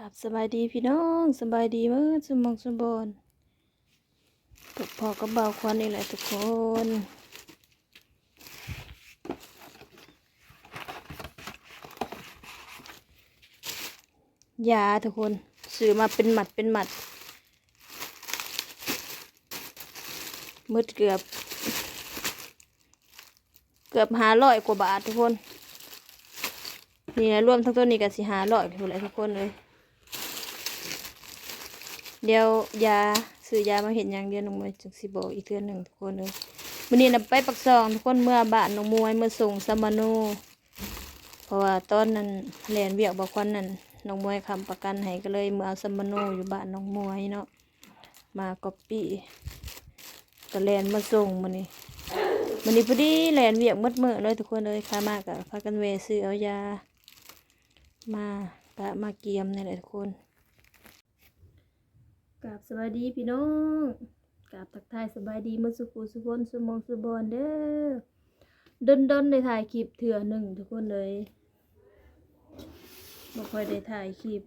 ครับ สบายดีพี่น้อง สบายดีเมิดซุหม่องซุบ่อน พบพ้อกับบ่าวขวัญอีกแล้วทุกคน ยาทุกคน ซื้อมาเป็นหมัดเป็นหมัด หมดเกือบ เกือบห้าร้อยกว่าบาททุกคน นี่นะ รวมทั้งตัวนี้ก็สิห้าร้อยพู้นแหละทุกคนเอ้ย เดี๋ยวยา ซื้อยามาเฮ็ดหยัง เดี๋ยวน้องมวยจั่งสิบอกอีกเทื่อหนึ่งทุกคนเอ้ย มื้อนี้นะไปปากซองทุกคน เมือบ้านน้องมวย เมือส่งสัมมโน เพราะว่าตอนนั้นแล่นเวียกบ่าวขวัญนั่น น้องมวยค้ำประกันให้ ก็เลยเมือเอาสัมมโนอยู่บ้านน้องมวยเนาะ มาก๊อปปี้ ก็แล่นมาส่งมื้อนี้ มื้อนี้พอดีแล่นเวียกหมดมื้อเลยทุกคนเอ้ย ขามาก็พากันแวะซื้อเอายา มาปะมาเกียมนี่แหละทุกคน กราบสบายดีพี่น้อง กราบทักทายสบายดีหมดซุผู้ซุคน ซุหม่องซุบ่อนเด้อ ดนๆ ได้ถ่ายคลิปเทื่อหนึ่งทุกคนเอ้ย บ่ค่อยได้ถ่ายคลิป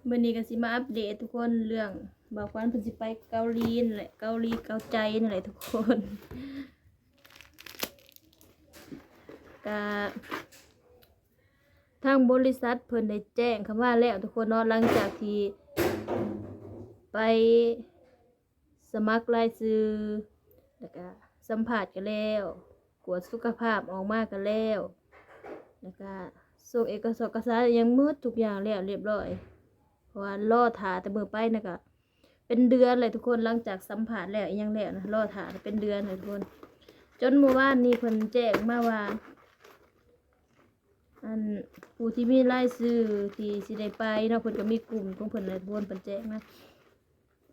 มื้อนี้ก็สิมาอัปเดตทุกคน เรื่องบ่าวขวัญเพิ่นสิไปเกาหลีนั่นแหละ เกาหลีเกาใจนั่นแหละทุกคน ก็ทางบริษัทเพิ่นได้แจ้งเข้ามาแล้วทุกคนเนาะ หลังจากที่ไป สมัครรายชื่อ แล้วก็สัมภาษณ์ก็แล้ว กวดสุขภาพออกมาก็แล้ว แล้วก็ส่งเอกสาร เอกสารอิหยังหมดทุกอย่างแล้วเรียบร้อย เพราะว่ารอท่าแต่มื้อไปนะก็เป็นเดือนเลยทุกคน หลังจากสัมภาษณ์แล้วอิหยังแล้วนะ รอท่าเป็นเดือนเลยทุกคน จนมื้อวานนี้เพิ่นแจ้งมาว่า อัน ผู้ที่มีรายชื่อที่สิได้ไปเนาะ เพิ่นก็มีกลุ่มของเพิ่นแหละทุกคน เพิ่นแจ้งมา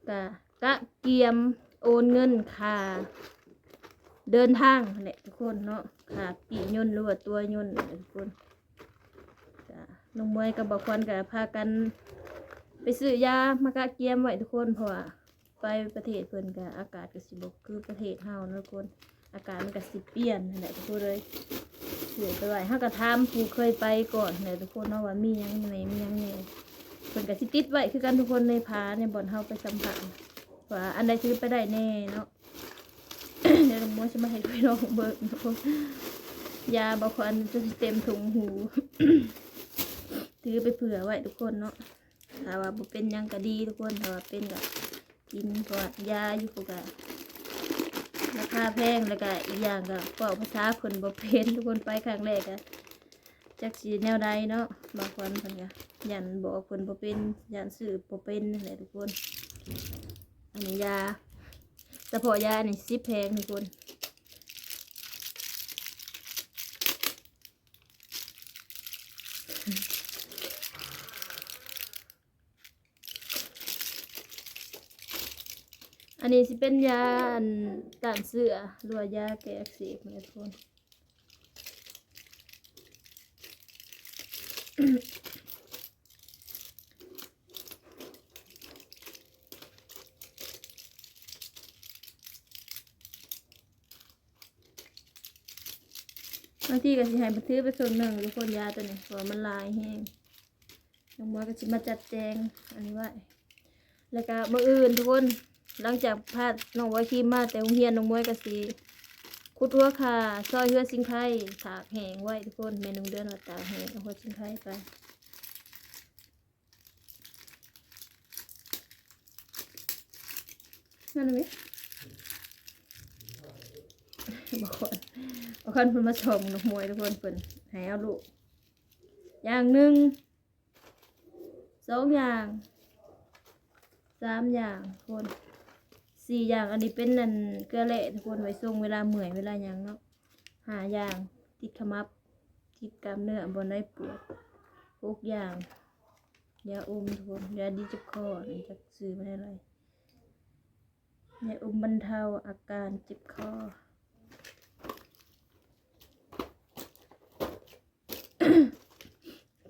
กะ กะเกียมโอนเงินค่าเดินทางนั่นแหละทุกคนเนาะ ค่าปียนต์หรือว่าตั๋วยนต์นั่นแหละทุกคน กะ น้องมวยกับบ่าวขวัญกะพากันไปซื้อยามากะเกียมไว้ทุกคน เพราะว่าไปประเทศเพิ่นกะอากาศกะสิบ่คือประเทศเฮาเนาะทุกคน อากาศมันกะสิเปลี่ยนนั่นแหละทุกคนเอ้ย ซื้อไปไว้ เฮากะถามผู้เคยไปก่อนนั่นแหละทุกคนเนาะ ว่ามีหยังแหน่ มีหยังแหน่ เพิ่นกะสิติดไว้คือกันทุกคน ในผ้าในบ่อนเฮาไปสัมภาษณ์ ว่าอันใดถือไปได้แหน่เนาะ เดี๋ยวน้องมวยสิมาให้พี่น้องเบิ่งทุกคน ยาบ่าวขวัญจนเต็มถุงหู ถือไปเผื่อไว้ทุกคนเนาะ ถ้าว่าบ่เป็นหยังกะดีทุกคน ถ้าว่าเป็นกะกิน เพราะว่ายาอยู่พุ้นกะราคาแพง แล้วกะอีกอย่างกะเว้าภาษาเพิ่นบ่เป็นทุกคน ไปครั้งแรกกะ จักสิแนวใดเนาะ บ่าวขวัญเพิ่นกะ ย่านบอกเพิ่นบ่เป็น ย่านซื้อบ่เป็นนั่นแหละทุกคน อันนี้ยา เฉพาะยานี่สิบแผงทุกคน อันนี้สิเป็นยาอันต้านเชื้อ หรือว่ายาแก้อักเสบนั่นแหละทุกคน บางทีกะสิให้เพิ่นถือไปส่วนหนึ่งทุกคน ยาตัวนี้ เพราะว่ามันหลายแฮง น้องมวยกะสิมาจัดแจงอันนี้ไว้ แล้วกะมื้ออื่นทุกคน หลังจากพาน้องมวยขี่มาแต่โรงเรียน น้องมวยกะสิขุดหัวข่า ซอยหัวสิงไค ตากแห้งไว้ทุกคน แม่น้องเดือนว่าตากแห้ง เอาหัวสิงไคไป นั่นน่ะเว้ย บ่าวขวัญ บ่าวขวัญเพิ่นมาส่องน้องมวยทุกคน เพิ่นให้เอาลูก อย่างหนึ่ง สองอย่าง สามอย่างทุกคน สี่อย่าง อันนี้เป็นนั่นเกลือแร่ทุกคน ไว้ส่งเวลาเมื่อยเวลาหยังเนาะ ห้าอย่าง ติดขมับ ติดกล้ามเนื้อบ่อนใดปวด หกอย่าง ยาอมทุกคน ยาดีเจ็บคอ นี่จักซื้อมาได้หลาย ยาอมบรรเทาอาการเจ็บคอ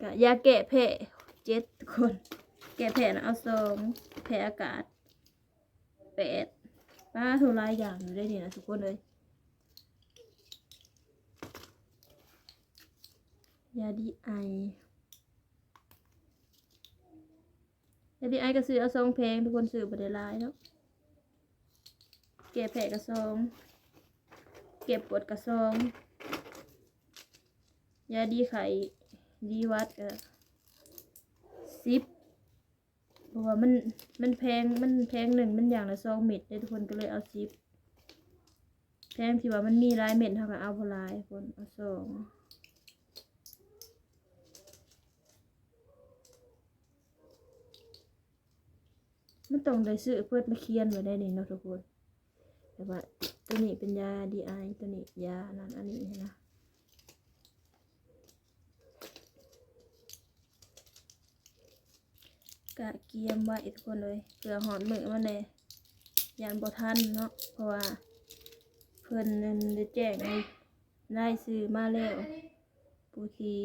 กะยาแก้แพ้ เจ็ด ทุกคน แก้แพ้นะเอาสอง แพ้อากาศ แปด ป๊าโธ่ หลายอย่างอยู่เด้นี่นะทุกคนเอ้ย ยาดีไอ າດີໄອກໍຊື້ເອົາສອງແຜງ ທຸກຄົນ ຊື້ບໍ່ໄດ້ຫຼາຍເນາະ. ແກ້ແພ້ກໍສອງ ແກ້ປວດກໍສອງ ຢາດີໄຂ້ດີຫວັດກໍສິບ ເພາະວ່າມັນ ມັນແຜງ ມັນແຜງໜຶ່ງມັນຢ່າງລະສອງເມັດເດ້ທຸກຄົນ ກໍເລີຍເອົາສິບ. ແຜງທີ່ວ່າມັນມີຫຼາຍເມັດ ເຮົາກໍເອົາບໍ່ຫຼາຍ ທຸກຄົນ ເອົາສອງ. ມັນຕ້ອງໄດ້ຊື້ເພິ່ນມາຂຽນໄວ້ໄດ້ນີ້ເນາະທຸກຄົນ ແບບວ່າໂຕນີ້ເປັນຢາດີໄອ ໂຕນີ້ຢານັ້ນອັນນີ້ຫັ້ນນະ. ກະກຽມໄວ້ທຸກຄົນເອີຍ ເພື່ອຮອດມື້ມັນແດ່ ຢ້ານບໍ່ທັນເນາະ ເພາະວ່າເພິ່ນນັ້ນໄດ້ແຈ້ງລາຍຊື່ມາແລ້ວ ຜູ້ທີ່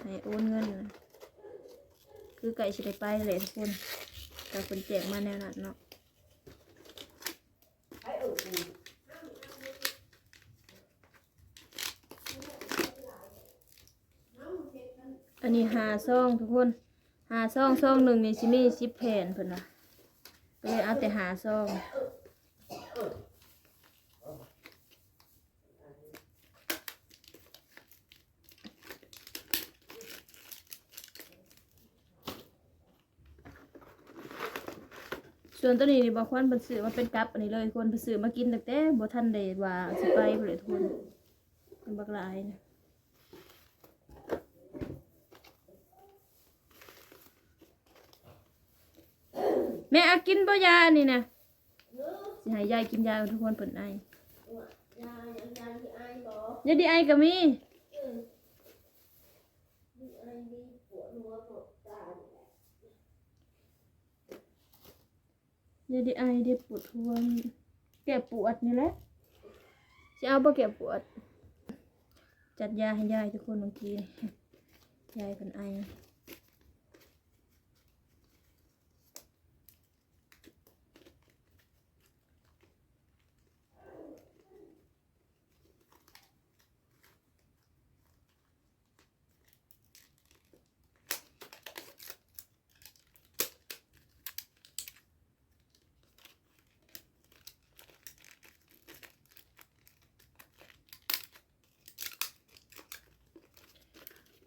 ໃຫ້ໂອນເງິນນະ ຄືໃກ້ຊິໄດ້ໄປແລ້ວທຸກຄົນ ກໍເພິ່ນແຈ້ງມາແນວນັ້ນເນາະ. ອັນນີ້ຫ້າຊອງທຸກຄົນ ຫ້າຊອງ ຊອງໜຶ່ງນີ້ຊິມີສິບແຜ່ນເພິ່ນວ່າ ກໍເລີຍເອົາແຕ່ຫ້າຊອງ. ສ່ວນໂຕນີ້ນີ້ ບ່າວຂວັນເພິ່ນຊື້ມາເປັນກັບອັນນີ້ເລີຍ ທຸກຄົນ ເພິ່ນຊື້ມາກິນຕັ້ງແຕ່ບໍ່ທັນໄດ້ວ່າຊິໄປພຸ້ນແຫຼະທຸກຄົນ ເປັນບັກຫຼາຍນະ. ແມ່ ອາ ກິນບໍ່ຢາອັນນີ້ນະ? ຊິໃຫ້ຍາຍກິນຢາທຸກຄົນ ເພິ່ນໄອ. ຢາດີໄອກໍມີ. ຢາດີໄອ ດີປວດຫົວ ແກ້ປວດນີ້ແຫຼະ. ຊິເອົາບໍ່ແກ້ປວດ? ຈັດຢາໃຫ້ຍາຍທຸກຄົນ ເມື່ອກີ້ ຍາຍເພິ່ນໄອ.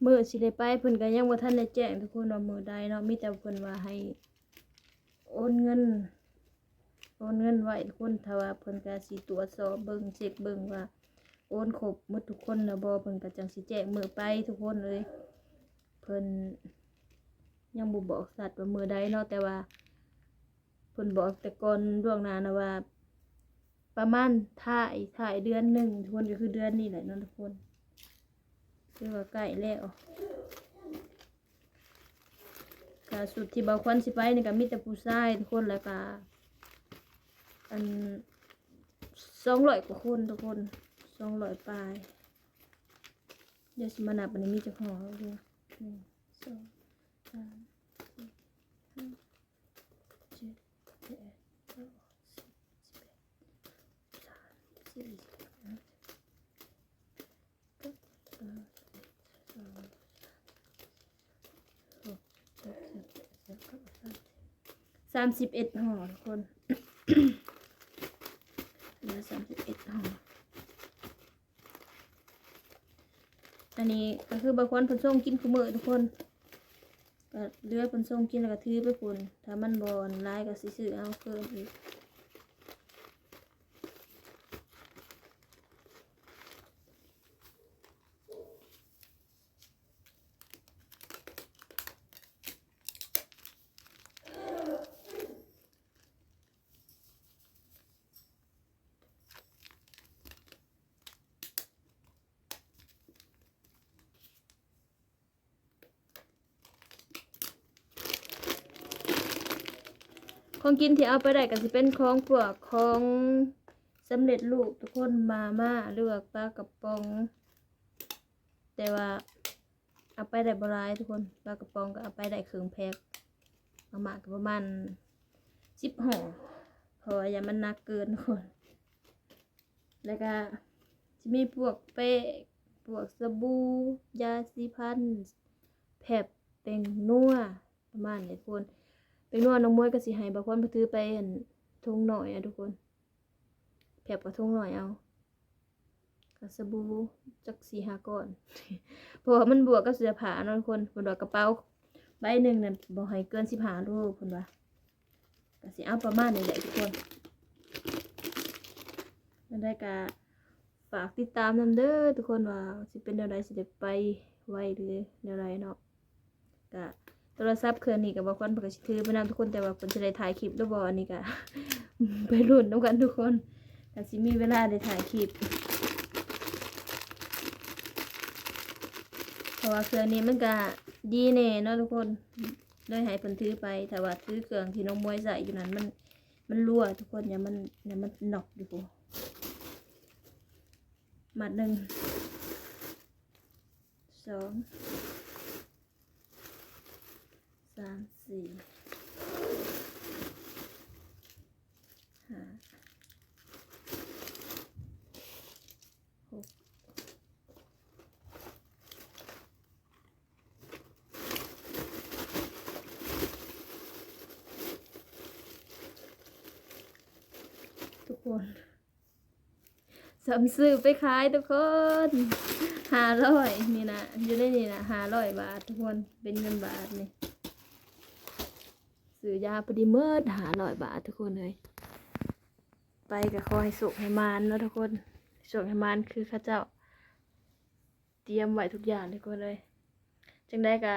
ມື້ຊິໄດ້ໄປ ເພິ່ນກໍຍັງບໍ່ທັນໄດ້ແຈ້ງທຸກຄົນວ່າມື້ໃດເນາະ ມີແຕ່ເພິ່ນວ່າໃຫ້ໂອນເງິນ ໂອນເງິນໄວ້ທຸກຄົນ ຖ້າວ່າເພິ່ນກໍຊິຕວດສອບເບິ່ງ ເຊັກເບິ່ງວ່າໂອນຄົບໝົດທຸກຄົນແລ້ວບໍ່ ເພິ່ນກໍຈັ່ງຊິແຈ້ງມື້ໄປທຸກຄົນເອີຍ. ເພິ່ນຍັງບໍ່ບອກຊັດວ່າມື້ໃດເນາະ ແຕ່ວ່າເພິ່ນບອກແຕ່ກ່ອນລ່ວງໜ້ານະວ່າ ປະມານທ້າຍ ທ້າຍເດືອນໜຶ່ງທຸກຄົນ ກໍຄືເດືອນນີ້ແຫຼະເນາະທຸກຄົນ ຖືວ່າໃກ້ແລ້ວ. ກະຊຸດທີ່ບ່າວຂວັນຊິໄປນີ້ກະມີແຕ່ຜູ້ຊາຍທຸກຄົນ ແລ້ວກະ ອັນ ສອງຮ້ອຍກວ່າຄົນທຸກຄົນ ສອງຮ້ອຍປາຍ. ດຽວຊິມານັບ ອັນນີ້ມີຈັກຫໍ່ເດີ ໜຶ່ງ ສອງ ສາມ ສີ່ ຫ້າ ເຈັດ ແປດ ເກົ້າ ສິບ ສິບເອັດ ສິບສອງ ສິບສາມ ສິບສີ່ ສິບຫ້າ ສິບຫົກ ສິບເຈັດ ສິບແປດ ສິບເກົ້າ ສາມສິບ ສາມສິບເອັດຫໍ່ທຸກຄົນ ເຫຼືອສາມສິບເອັດຫໍ່. ອັນນີ້ກໍຄືບ່າວຂວັນເພິ່ນສົ່ງກິນຄູ່ມື້ທຸກຄົນ ກໍເຫຼືອເພິ່ນສົ່ງກິນແລ້ວກໍຖືໄປພຸ້ນ ຖ້າມັນບໍ່ຫຼາຍກໍຊິຊື້ເອົາຄືນອີກ. ຂອງກິນທີ່ເອົາໄປໄດ້ກໍຊິເປັນຂອງພວກຂອງສຳເລັດຮູບທຸກຄົນ ມາມ່າ ຫຼືວ່າປາກະປ໋ອງ ແຕ່ວ່າເອົາໄປໄດ້ບໍ່ຫຼາຍທຸກຄົນ ປາກະປ໋ອງກໍເອົາໄປໄດ້ເຄິ່ງແພັກ ມາມ່າກໍປະມານສິບຫໍ່ ເພາະວ່າຢ້ານມັນໜັກເກີນທຸກຄົນ. ແລ້ວກະຊິມີພວກແປ້ງ ພວກສະບູ ຢາສີຟັນ ແພັບ ແປ້ງນົວ ປະມານນີ້ທຸກຄົນ. ປງນົວນ້ອງມວຍກໍຊິໃຫ້ບ່າວຄວັນເພິ່ນຖືໄປອັນຖົງນ້ອຍເອົາທຸກຄົນ ແພັບກັບຖົງນ້ອຍເອົາ ກະສະບູຈັກສີ່ຫ້າກ້ອນ ເພາະວ່າມັນບວກກັບເສື້ອຜ້າເນາະທຸກຄົນ. ເພິ່ນວ່າກະເປົາໃບໜຶ່ງນັ້ນບໍ່ໃຫ້ເກີນສິບຫ້າໂລ ເພິ່ນວ່າ ກະຊິເອົາປະມານນີ້ແຫຼະທຸກຄົນ. ຈັ່ງໃດກະຝາກຕິດຕາມນຳເດີທຸກຄົນ ວ່າຊິເປັນແນວໃດ ຊິໄດ້ໄປໄວຫຼືແນວໃດເນາະ. ກະໂທລະສັບເຄື່ອງນີ້ກະບ່າວຄວັນເພິ່ນກະຊິຖືໄປນຳທຸກຄົນ ແຕ່ວ່າເພິ່ນຊິໄດ້ຖ່າຍຄລິບຫຼືບໍ່ ອັນນີ້ກະໄປລຸ້ນນຳກັນທຸກຄົນ ກະຊິມີເວລາໄດ້ຖ່າຍຄລິບ ເພາະວ່າເຄື່ອງນີ້ມັນກະດີແດ່ເນາະທຸກຄົນ ເລີຍໃຫ້ເພິ່ນຖືໄປ. ຖ້າວ່າຖືເຄື່ອງທີ່ນ້ອງມວຍໃຊ້ຢູ່ນັ້ນ ມັນ ມັນຮົ່ວທຸກຄົນ ຢ້ານມັນ ຢ້ານມັນນັອກຢູ່ພຸ້ນ. ມັດໜຶ່ງ ສອງ ສາມ ສີ່ ຫ້າ ຫົກ ທຸກຄົນ ສ່ຳຊື້ໄປຂາຍທຸກຄົນ ຫ້າຮ້ອຍ ນີ້ນະ ຢູ່ໃນນີ້ນະ ຫ້າຮ້ອຍບາດທຸກຄົນ ເປັນເງິນບາດນີ້ ຊື້ຢາພໍດີໝົດຫ້າຮ້ອຍບາດທຸກຄົນເອີຍ. ໄປກໍຂໍໃຫ້ໂຊກໃຫ້ໝານເນາະທຸກຄົນ ໂຊກໃຫ້ໝານຄືເຂົາເຈົ້າຕຽມໄວ້ທຸກຢ່າງທຸກຄົນເອີຍ. ຈັ່ງໃດກໍ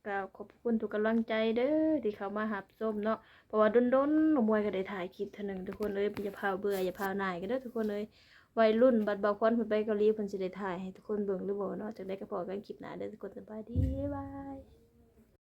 ກໍຂອບພະຄຸນທຸກກຳລັງໃຈເດີທີ່ເຂົ້າມາຮັບຊົມເນາະ ເພາະວ່າດົນໆນ້ອງມວຍກໍໄດ້ຖ່າຍຄລິບເທື່ອໜຶ່ງທຸກຄົນເອີຍ. ຢ່າພາວເບື່ອ ຢ່າພາວໜ່າຍກັນເດີທຸກຄົນເອີຍ. ໄວ້ລຸ້ນບັດບ່າວຄວັນເພິ່ນໄປເກົາຫຼີ ເພິ່ນຊິໄດ້ຖ່າຍໃຫ້ທຸກຄົນເບິ່ງຫຼືບໍ່ເນາະ. ຈັ່ງໃດກໍພໍ້ກັນຄລິບໜ້າເດີທຸກຄົນ ສະບາຍດີ ບາຍບາຍ.